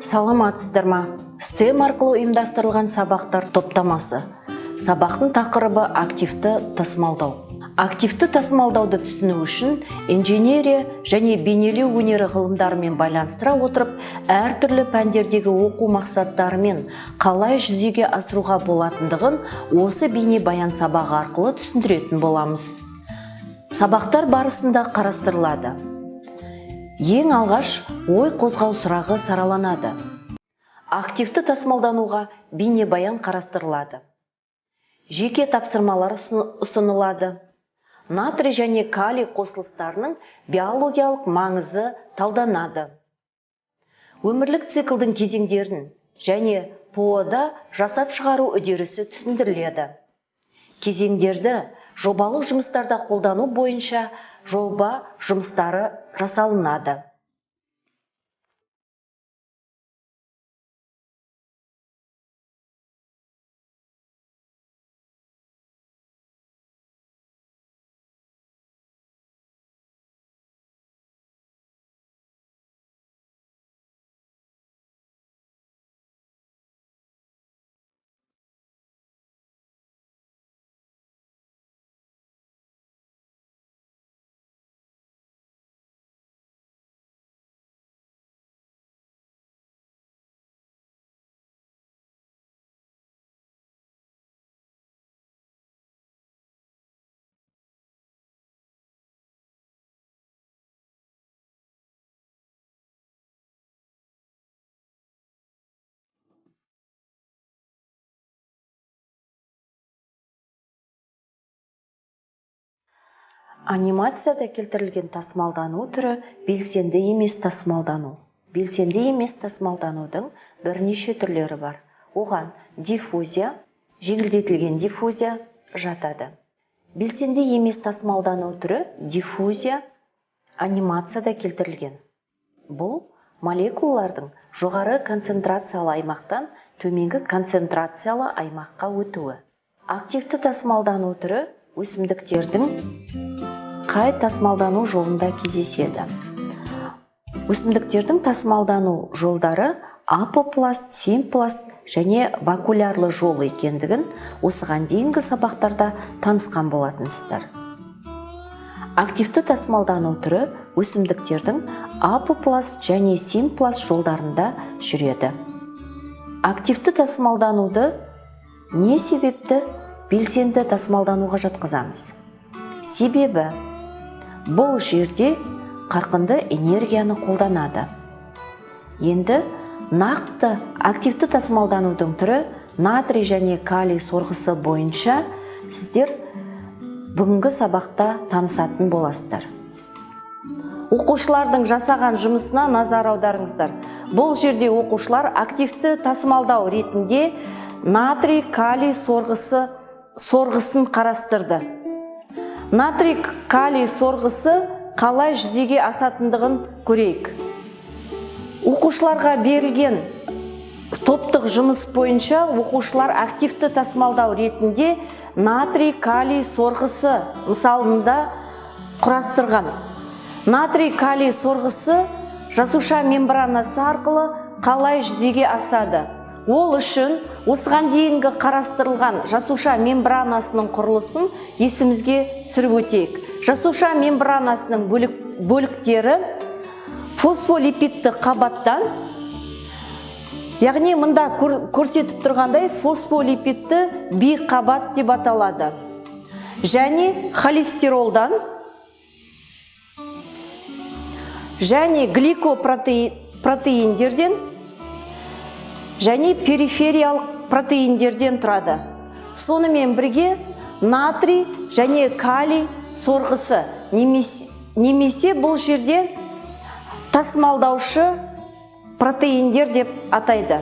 Саламатсыздар ма? STEM арқылы ұйымдастырылған сабақтар топтамасы. Сабақтың тақырыбы: активті тасымалдау. Активті тасымалдауды түсіну үшін инженерия және бейнелеу өнері ғылымдарымен байланыстыра отырып, әртүрлі пәндердегі оқу мақсаттарымен қалай жүзеге асыруға болатындығын осы бейнебаян сабағы арқылы түсіндіретін боламыз. Сабақтар барысында қарастырылады. Ең алғаш ой қозғау сұрағы сараланады. Активті тасымалдануға бейнебаян қарастырылады. Жеке тапсырмалар ұсынылады. Натрий және калий қосылыстарының биологиялық маңызы талданады. Өмірлік циклдың кезеңдерін және ПО-да жасап шығару үдерісі түсіндіріледі. Кезеңдерді жобалық жұмыстарда қолдану бойынша жоба жұмыстары жасалынады. Анимацияда келтірілген тасымалдану түрі: белсенді емес тасымалдану. Белсенді емес тасымалданудың бірнеше түрлері бар. Оған диффузия, жеңілдетілген диффузия жатады. Белсенді емес тасымалдану түрі диффузия анимацияда келтірілген. Бұл молекулалардың жоғары концентрациялы аймақтан төменгі концентрациялы аймаққа өтуі. Активті тасымалдану түрі өсімдіктердің қай тасымалдану жолында кездеседі? Өсімдіктердің тасымалдану жолдары апопласт, симпласт және вакуолярлы жол екендігін осыған дейінгі сабақтарда танысқан болатынсыздар. Активті тасымалдану түрі өсімдіктердің апопласт және симпласт жолдарында жүреді. Активті тасымалдануды не себепті белсенді тасымалдануға жатқызамыз? Себебі бұл жерде қарқынды энергияны қолданады. Енді нақты активті тасымалданудың түрі натрий және калий сорғысы бойынша сіздер бүгінгі сабақта танысатын боласыздар. Оқушылардың жасаған жұмысына назар аударыңыздар. Бұл жерде оқушылар активті тасымалдау ретінде натрий калий сорғысын қарастырды. Натрий калий сорғысы қалай жүзеге асатындығын көрейік. Оқушыларға берілген топтық жұмыс бойынша оқушылар активті тасымалдау ретінде натрий калий сорғысы мысалында құрастырған. Натрий калий сорғысы жасуша мембранасы арқылы қалай жүзеге асады? Ол үшін осыған дейінгі қарастырылған жасуша мембранасының құрылысын есімізге түсіріп өтейік. Жасуша мембранасының бөліктері фосфолипидті қабаттан, яғни мында көрсетіп тұрғандай, фосфолипидті биқабат деп аталады, және холестеролдан және гликопротеиндерден және перифериялық протеиндерден тұрады. Сонымен бірге натрий және калий сорғысы немесе бұл жерде тасымалдаушы протеиндер деп атайды.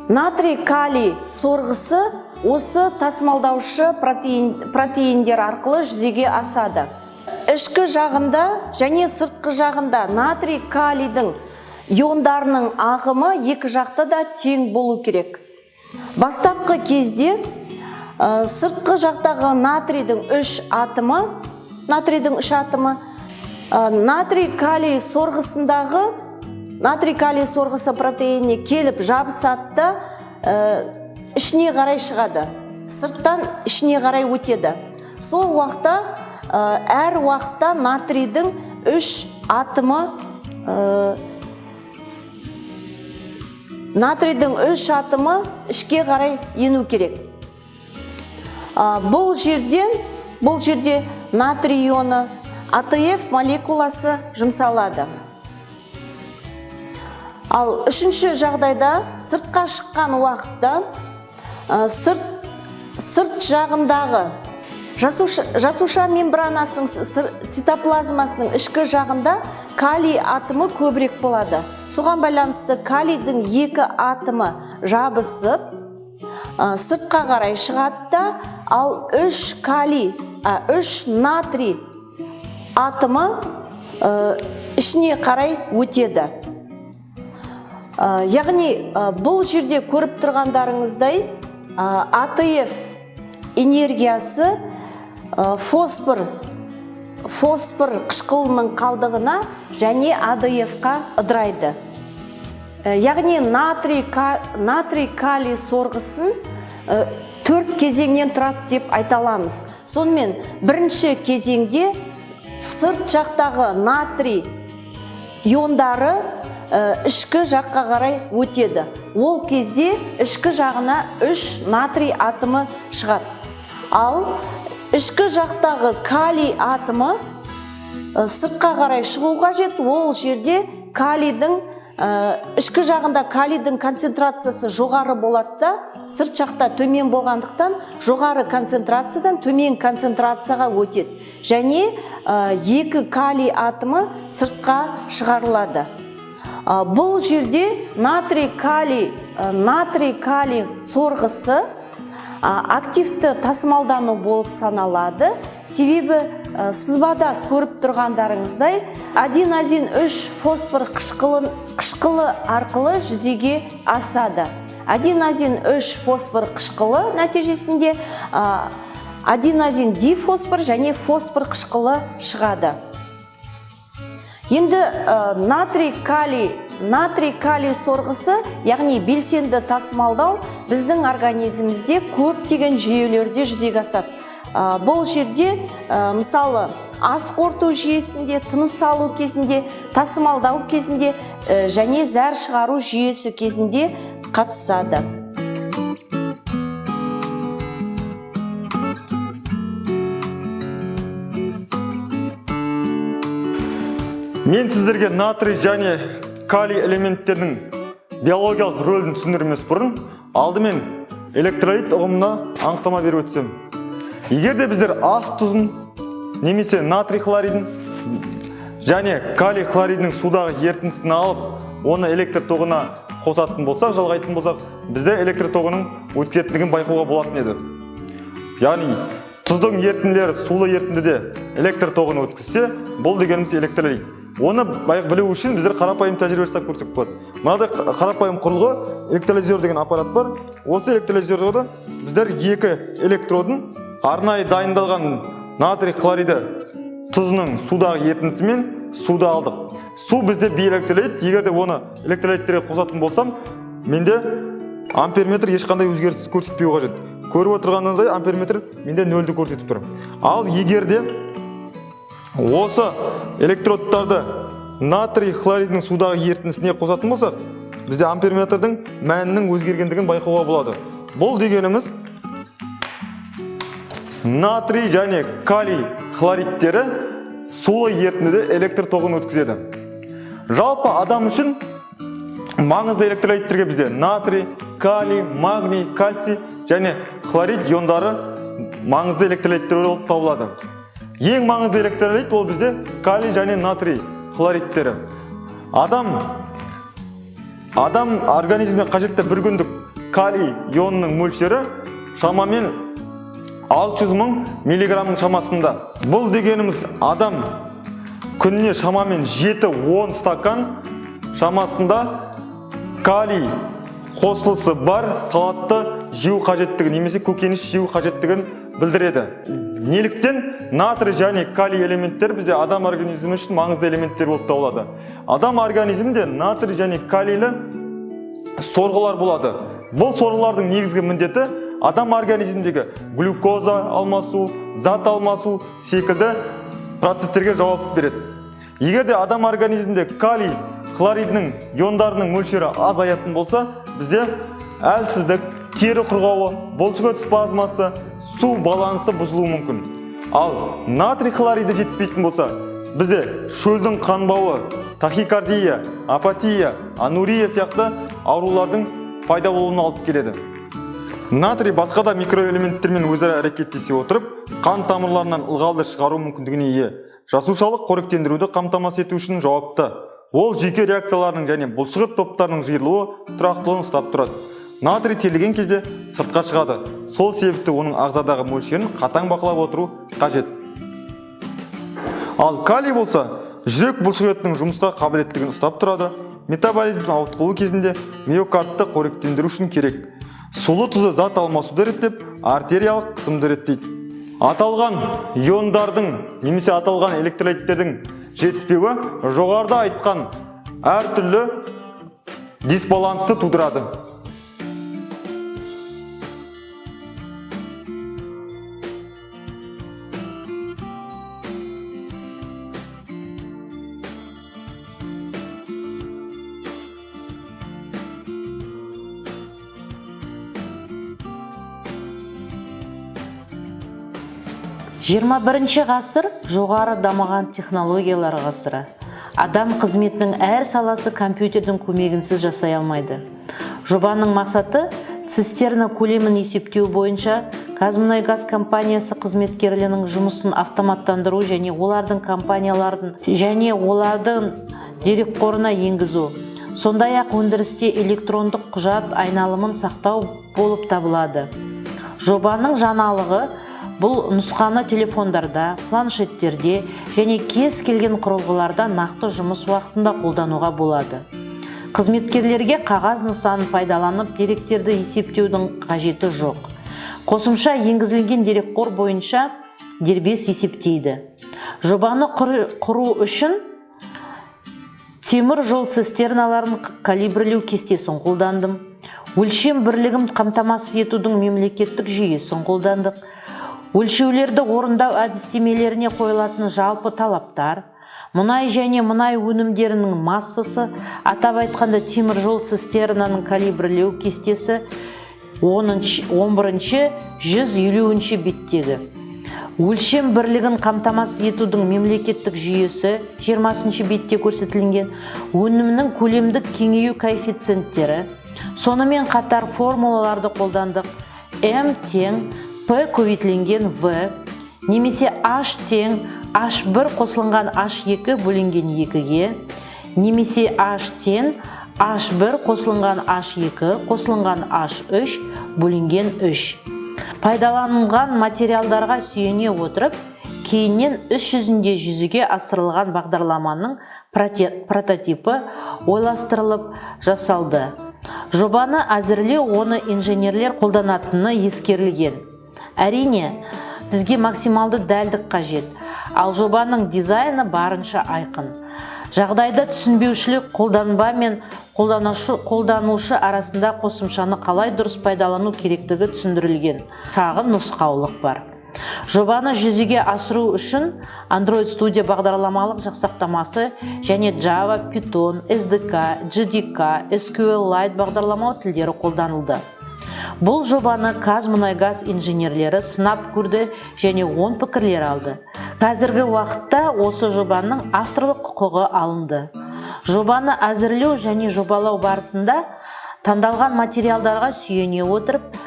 Натрий калий сорғысы осы тасымалдаушы протеиндер арқылы жүзеге асады. Ішкі жағында және сыртқы жағында натрий калийдің иондарының ағымы екі жақта да тең болу керек. Бастапқы кезде сыртқы жақтағы натрийдің үш атомы Натрий калий сорғысындағы натрий калий сорғысы протеиніне келіп жабысады да, ішіне қарай шығады, сырттан ішіне қарай өтеді. Сол уақытта, әр уақытта натрийдің үш атомы, натрийдің үш атомы ішке қарай ену керек. Бұл жерде натрий ионы АТФ молекуласы жұмсалады. Ал үшінші жағдайда, сыртқа шыққан уақытта, сырт жағындағы жасуша мембранасының цитоплазмасының ішкі жағында калий атомы көбірек болады. Соған байланысты калийдің екі атомы жабысып, сыртқа қарай шығады да, ал үш калий, үш натрий атомы ішіне қарай өтеді. Яғни бұл жерде көріп тұрғандарыңыздай, АТФ энергиясы фосфор қышқылының қалдығына және АДФ-қа ыдырайды. Яғни натрий калий сорғысын төрт кезеңнен тұрады деп айта аламыз. Сонымен, бірінші кезеңде сырт жақтағы натрий иондары ішкі жаққа қарай өтеді. Ол кезде ішкі жағына үш натрий атомы шығады. Ал ішкі жақтағы калий атомы сыртқа қарай шығу қажет. Ол жерде калийдің, ішкі жағында калийдің концентрациясы жоғары болады да, сырт жақта төмен болғандықтан, жоғары концентрациядан төмен концентрацияға өтеді және екі калий атомы сыртқа шығарылады. Бұл жерде натрий калий сорғысы активті тасымалдану болып саналады, себебі сызбада көріп тұрғандарыңыздай, 1,1,3 фосфор қышқылы арқылы жүзеге асады. 1,1,3 фосфор қышқылы нәтижесінде аденозин дифосфор және фосфор қышқылы шығады. Енді натрий калий сорғысы, яғни белсенді тасымалдау, біздің организмімізде көптеген жүйелерде жүзеге асады. Бұл жерде, мысалы, ас қорыту жүйесінде, тыныс алу кезінде, тасымалдау кезінде және зәр шығару жүйесі кезінде қатысады. Мен сіздерге натрий және калий элементтерінің биологиялық рөлін түсіндірмес бұрын алдымен электролит ұғымына анықтама беріп өтсем. Егер де біздер ас тұзын немесе натрий хлоридін және калий хлоридінің судағы ерітіндісін алып, оны электр тоғына қосатын болсақ, жалғайтын болсақ, бізде электр тоғының өткізетіндігін байқауға болатын еді. Яғни тұздың ерітінділері сулы ерітіндіде электр тоғын өткізсе, бұл дегеніміз электролит. Оны білу үшін біздер қарапайым тәжірибе жасап көрсек болады. Мынадай қарапайым құрылғы, электролизер деген аппарат бар. Осы электролизерді біздер екі электродын арнайы дайындалған натрий хлориді тұзының судағы ерітіндісімен суды алдық. Су бізде биэлектролит. Егер де оны электролиттерге қосатын болсам, менде амперметр ешқандай өзгеріс көрсетпеу қажет. Көріп отырғаныңыздай, амперметр менде нөлді көрсетіп тұр. Ал егер де осы электродтарды натрий хлоридінің судағы ерітіндісіне қосатын болсақ, бізде амперметрдің мәнінің өзгергендігін байқауға болады. Бұл дегеніміз, натрий және калий хлоридтері сулы ерітіндіде электр тоғын өткізеді. Жалпы адам үшін маңызды электролиттерге бізде натрий, калий, магний, кальций және хлорид иондары маңызды электролиттер болып табылады. Ең маңызды электролит ол бізде калий және натрий хлоридтері. Адам организміне қажетті бір күндік калий ионының мөлшері шамамен 600 мың миллиграмм шамасында. Бұл дегеніміз, адам күніне шамамен 7-10 стакан шамасында калий қосылысы бар салатты жеу қажеттігін немесе көкөніс жеу қажеттігін білдіреді. Неліктен натрий және калий элементтері бізде адам организмі үшін маңызды элементтер болып табылады? Адам организмінде натрий және калийлі сорғылар болады. Бұл сорғылардың негізгі міндеті адам организміндегі глюкоза алмасу, зат алмасу секілді процестерге жауап береді. Егер де адам организмінде калий хлоридінің иондарының мөлшері азаятын болса, бізде әлсіздік, тері құрғауы, бұлшықет спазмасы, су балансы бұзылуы мүмкін. Ал натрий хлориді жетіспейтін болса, бізде шөлдің қанбауы, тахикардия, апатия, анурия сияқты аурулардың пайда болуына алып келеді. Натрий басқа да микроэлементтермен өзара әрекеттесе отырып, қан тамырларынан ылғалды шығару мүмкіндігіне ие. Жасушалық қоректендіруді қамтамасыз ету үшін жауапты. Ол жүйке реакцияларының және бұлшықет топтарының жиырылуы тұрақтылығын ұстап тұрады. Натрий терлеген кезде сыртқа шығады. Сол себепті оның ағзадағы мөлшерін қатаң бақылап отыру қажет. Ал калий болса, жүрек бұлшықетінің жұмысқа қабілеттілігін ұстап тұрады. Метаболизмнің ауытқуы кезінде миокардты қоректендіру үшін керек. Сулы тұзы зат алмасуды реттеп, артериялық қысымды реттейді. Аталған иондардың немесе аталған электролиттердің жетіспеуі жоғарыда айтқан әртүрлі дисбалансты тудырады. 21-ші ғасыр жоғары дамыған технологиялар ғасыры. Адам қызметінің әр саласы компьютердің көмегінсіз жасай алмайды. Жобаның мақсаты цистерна көлемін есептеу бойынша Қазмұнайгаз компаниясы қызметкерлерінің жұмысын автоматтандыру және олардың компаниялардың және олардың дерекқорына енгізу. Сондай-ақ өндірісте электрондық құжат айналымын сақтау болып табылады. Жобаның жаңалығы бұл нұсқаны телефондарда, планшеттерде және кез келген құрылғыларда нақты жұмыс уақытында қолдануға болады. Қызметкерлерге қағаз нысанын пайдаланып деректерді есептеудің қажеті жоқ. Қосымша енгізілген дерекқор бойынша дербес есептейді. Жобаны құру үшін темір жол цистерналарын калибрлеу кестесін қолдандым. Өлшем бірлігін қамтамасыз етудің мемлекеттік жүйесін қолдандық. Өлшеулерді орындау әдістемелеріне қойылатын жалпы талаптар, мұнай және мұнай өнімдерінің массасы, атап айтқанда темір жол цистернаның калибрлеу кестесі 11-ші 150-ші беттегі. Өлшем бірлігін қамтамасыз етудің мемлекеттік жүйесі 20-шы бетте көрсетілген, өнімнің көлемдік кеңею коэффициенттері, сонымен қатар формулаларды қолдандық. М тең П көбейтілген В немесе H тең H1 қосылынған H2 бөлінген 2-ге немесе H тең H1 қосылынған H2 қосылынған H3 бөлінген 3. Пайдаланылған материалдарға сүйене отырып, кейіннен іс жүзінде жүзеге асырылған бағдарламаның прототипі ойластырылып жасалды. Жобаны әзірлеу оны инженерлер қолданатыны ескерілген. Әрине, сізге максималды дәлдік қажет, ал жобаның дизайны барынша айқын. Жағдайда түсінбеушілік қолданба мен қолданушы арасында қосымшаны қалай дұрыс пайдалану керектігі түсіндірілген шағын нұсқаулық бар. Жобаны жүзеге асыру үшін Android Studio бағдарламалық жасақтамасы және Java, Python, SDK, JDK, SQLite бағдарламалау тілдері қолданылды. Бұл жобаны Қазмұнайгаз инженерлері сынап көрді және оң пікірлер алды. Қазіргі уақытта осы жобаның авторлық құқығы алынды. Жобаны әзірлеу және жобалау барысында таңдалған материалдарға сүйене отырып,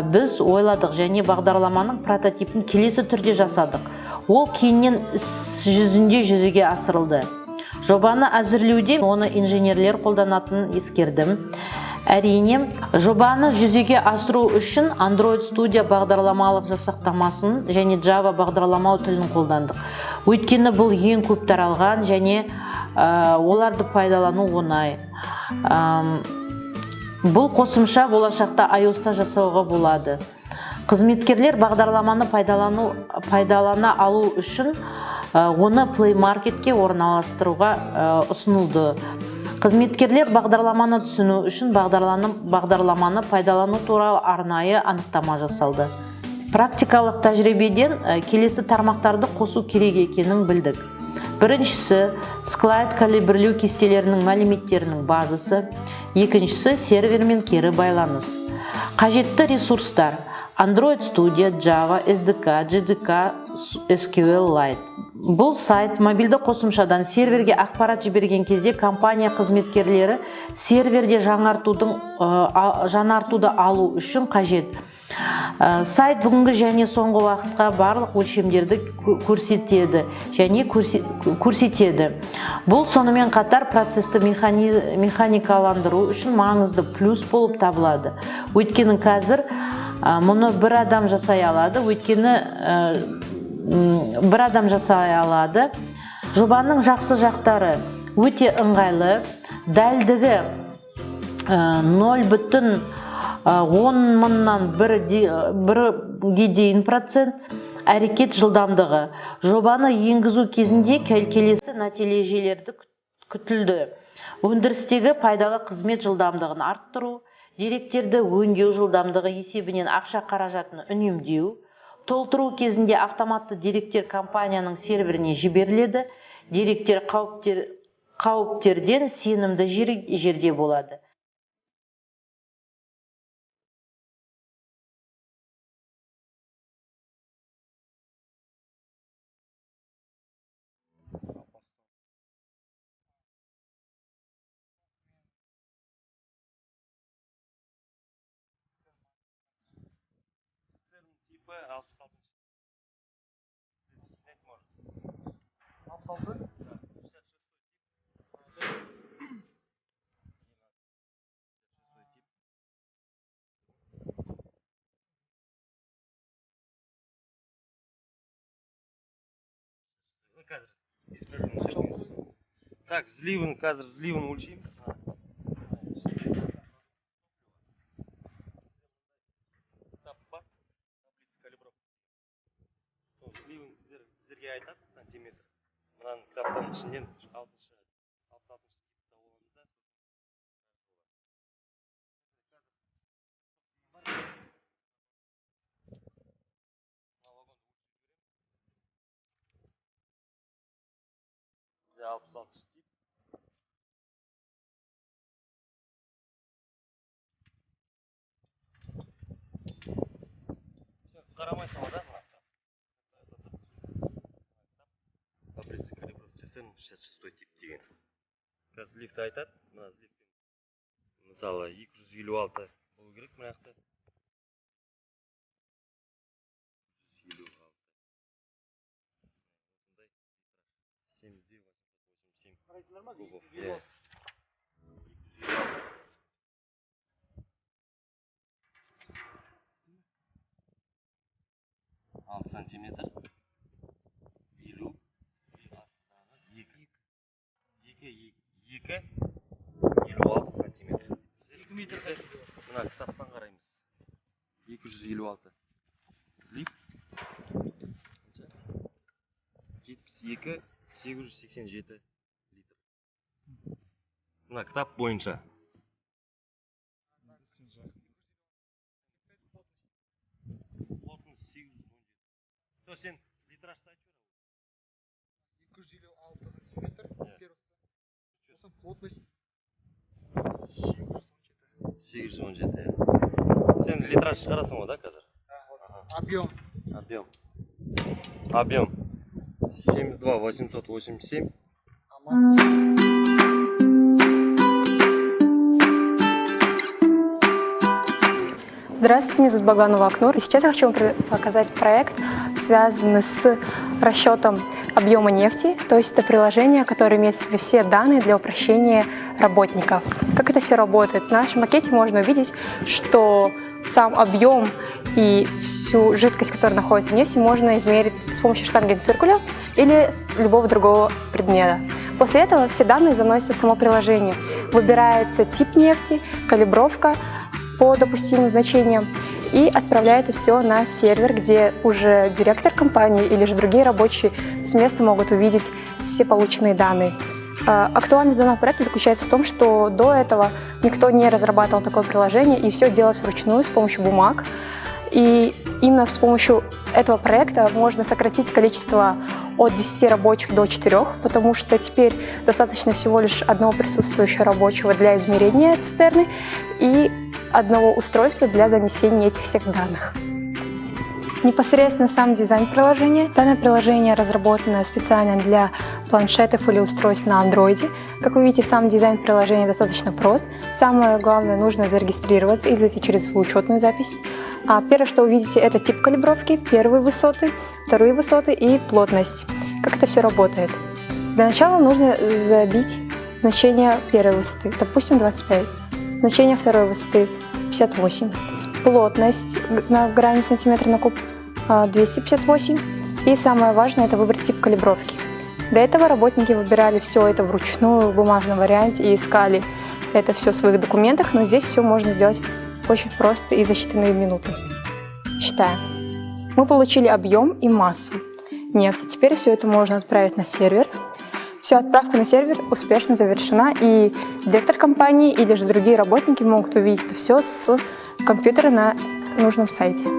біз ойладық және бағдарламаның прототипін келесі түрде жасадық. Ол кейіннен іс жүзінде жүзеге асырылды. Жобаны әзірлеуде оны инженерлер қолданатынын ескердім. Әрине, жобаны жүзеге асыру үшін Android Studio бағдарламалық жасақтамасын және Java бағдарламалау тілін қолдандық. Өйткені бұл ең көп таралған және оларды пайдалану оңай. Бұл қосымша болашақта iOS-та жасауға болады. Қызметкерлер бағдарламаны пайдалана алу үшін оны Play Marketке орналастыруға ұсынылды. Қызметкерлер бағдарламаны түсіну үшін бағдарламаны пайдалану туралы арнайы анықтама жасалды. Практикалық тәжірибеден келесі тармақтарды қосу керек екенін білдік. Біріншісі – склад калибрлеу кестелерінің мәліметтерінің базасы, екіншісі – сервермен кері байланыс. Қажетті ресурстар: Android Studio, Java, SDK, JDK, SQL Lite. Бұл сайт мобильді қосымшадан серверге ақпарат жіберген кезде компания қызметкерлері серверде жаңартуды алу үшін қажет. Сайт бүгінгі және соңғы уақытқа барлық өлшемдерді көрсетеді және көрсетеді. Бұл сонымен қатар процесті механикаландыру үшін маңызды плюс болып табылады. Өйткені қазір мұны бір адам жасай алады, өйткені бір адам жасай алады. Жобаның жақсы жақтары: өте ыңғайлы, дәлдігі ноль бүтін он мыңнан бірге дейін процент, әрекет жылдамдығы. Жобаны енгізу кезінде келесі нәтижелерді күтілді: өндірістегі пайдалы қызмет жылдамдығын арттыру, деректерді өңдеу жылдамдығы есебінен ақша қаражатын үнемдеу, толтыру кезінде автоматты деректер компанияның серверіне жіберіледі, деректер қауіптерден сенімді жерде болады. Типі 66-шы. Снять можно. 66? Да, 66-й тип. Тип. Ну, қазір дисплейін өлшейміз. Так, взливын, қазір взливын өлшейміз. Кітап бар, таблица калибровки. Сол взливын сіздерге айтады сантиметр. Мынаның кітаптың ішінен алтыншы, 66-шы типті тауып аламыз да. Мына вагонды өлшеп жібереміз. Бізде 66-шы тип. Сен қарамайсың ғой да мына кітап? Таблица калибровки СН 66 тип деген. Қазір взливті айтады. Мына взливпен мысалы 256 болу керек мына жақта. 256. Осындай 72 887 Қарайсыңдар ма? Кубов. Иә. 256. 6 сантиметр. 50. Астындағы екі. Екі, екі, 56 сантиметр. 2 метр. Мына кітаптан қараймыз. 256. Взлив. Қанша? 72, 887 литр. Мына кітап бойынша. Плотность 817. То сен литражды айтып жібер. 256 сантиметр. Иә. Первый. Сосын плотность 817. 817, иә. Сен литраж шығарасың ғой да қазір? Да, вот. Объем. Объем. Объем. 72 887. А масса? Здравствуйте, меня зовут Багланова Акнур. И сейчас я хочу вам показать проект, связанный с расчетом объема нефти. То есть это приложение, которое имеет в себе все данные для упрощения работников. Как это все работает? В нашем макете можно увидеть, что сам объем и всю жидкость, которая находится в нефти, можно измерить с помощью штангенциркуля или с любого другого предмета. После этого все данные заносятся в само приложение. Выбирается тип нефти, калибровка по допустимым значениям. И отправляется все на сервер, где уже директор компании или же другие рабочие с места могут увидеть все полученные данные. Актуальность данного проекта заключается в том, что до этого никто не разрабатывал такое приложение, и все делалось вручную с помощью бумаг. И именно с помощью этого проекта можно сократить количество от 10 рабочих до 4, потому что теперь достаточно всего лишь одного присутствующего рабочего для измерения цистерны и одного устройства для занесения этих всех данных. Непосредственно сам дизайн приложения. Данное приложение разработано специально для планшетов или устройств на андроиде. Как вы видите, сам дизайн приложения достаточно прост. Самое главное, нужно зарегистрироваться и зайти через свою учетную запись. Первое, что увидите, это тип калибровки, первые высоты, вторые высоты и плотность. Как это все работает? Для начала нужно забить значение первой высоты, допустим, 25, значение второй высоты 58, плотность на грамме сантиметр на куб 258. И самое важное – это выбрать тип калибровки. До этого работники выбирали все это вручную в бумажном варианте и искали это все в своих документах, но здесь все можно сделать очень просто и за считанные минуты. Считаем. Мы получили объем и массу нефти. Теперь все это можно отправить на сервер. Все, отправка на сервер успешно завершена, и директор компании или же другие работники могут увидеть это все с компьютера на нужном сайте.